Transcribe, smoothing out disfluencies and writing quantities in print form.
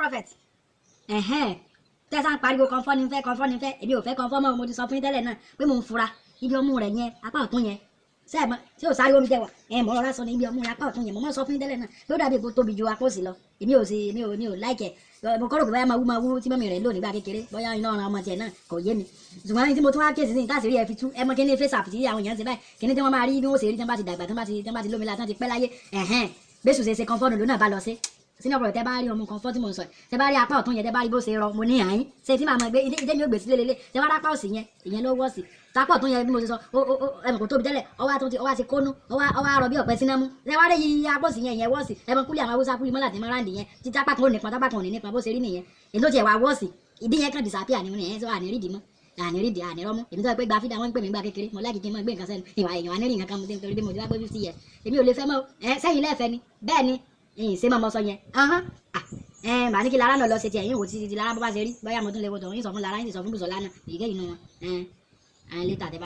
Prophet, ẹ̀hẹ́n, tẹ́sán pariwo kọ́ńfọ́ ni fẹ́, kọ́ńfọ́ ni fẹ́. Èmi ò fẹ́ kọ́ńfọ́ mọ́. Mo ti sọ fún yín tẹ́lẹ̀ náà pé mò ń fura ibi ọmú rẹ̀ yẹn, apá ọ̀tún yẹn sẹ́ẹ̀ tí ò sáré omi jẹ wà ẹ̀ mọ̀ ọ́rá sọ ní ibi ọmú rẹ̀ apá ọ̀tún yẹn. Mo máa sọ fún yín tẹ́lẹ̀ náà pé ó dàbí èkó tóbi ju apá òsì lọ. Èmi ò sì èmi ò mi ò láìkẹ̀. Mo kọ́ rò pé bóyá máa wú máa wú tí mọ́mí rẹ̀ lò nígbà kékeré, bóyá iná ọ̀ràn ọmọ tiẹ̀ náà kò yé mi. Ṣùgbọ́n tí mo tún wá kíyèsí sí táàsì rí ẹ fi tú ẹ mọ kíní face app tí àwọn èèyàn ń ṣe báyìí, kíní tí wọ́n máa rí bí wọ́n ṣe rí tí wọ́n bá ti dàgbà, tí wọ́n bá ti lómi la, tí wọ́n ti pẹ́ láyé. Ẹ̀hẹ́n, bẹ́sù ṣe ṣe kọ́ńfọ́ọ̀nù lónà bá lọ sí sínú ọ̀pọ̀lọpọ̀. Tẹ́ bá rí ọmọ kan fọ́ tí mo ń sọ, tẹ́ bá rí apá ọ̀tún yẹn, tẹ́ bá rí bó ṣe rọ, mo ní àyín ṣe tí màá mọ gbé ìdé mi ò gbé sílé lélẹ̀. Tẹ́ bá rí apá òsì yẹn, ìyẹn ló wọ́ sí. Tapá ọ̀tún yẹn, bí mo ṣe sọ, ó ẹmọ kò tóbi tẹ́lẹ̀, ọwọ́ àtúntì ọwọ́ àti kónú, ọwọ́ àrọ̀ bí ọ̀pẹ sínámú. Tẹ́ bá rí yí apá òsì yẹn, ìyẹn wọ́ sí. Ẹmọ kúlẹ̀ àwọn Haúsá kúlẹ̀ mọ́lá tí mọ́ ráǹdì yẹn, tí tápá kan ò nípa, tápá kan ò ní nípa, bó ṣe rí nìyẹn. Èyí tó tiẹ̀ wá wọ́ sí, ìdí yẹn kàn disappear ni mo nìyẹn sọ àní rídìí mọ́, ànírídìí, ànírọ́mú. Èmi tó yẹ pé gba fídà, wọ́n ń pè mí gba kékeré, mo láìkí kí n máa gbé nǹkan sẹ́nu ìwà èèyàn, ànírín nǹkan kan mo ti ń torí bí mo ti wá pé 50 years, èmi ò lè fẹ́ mọ́ ẹ. Sẹ́yìn lẹ́ẹ̀fẹ́ ni bẹ́ẹ̀ ni ìyìn ṣe máa mọ sọ yẹn. Ẹ màá ní kí Lára náà lọ ṣe tiẹ̀ yín wò títí Lára bó bá ṣe rí, bóyá mo tún lè wo tòun. Yín sọ fún Lára, yín sì sọ fún Bùsọ̀lá náà, èyíkéyìí nínú wọn. Ẹ ẹ létà tẹ bá.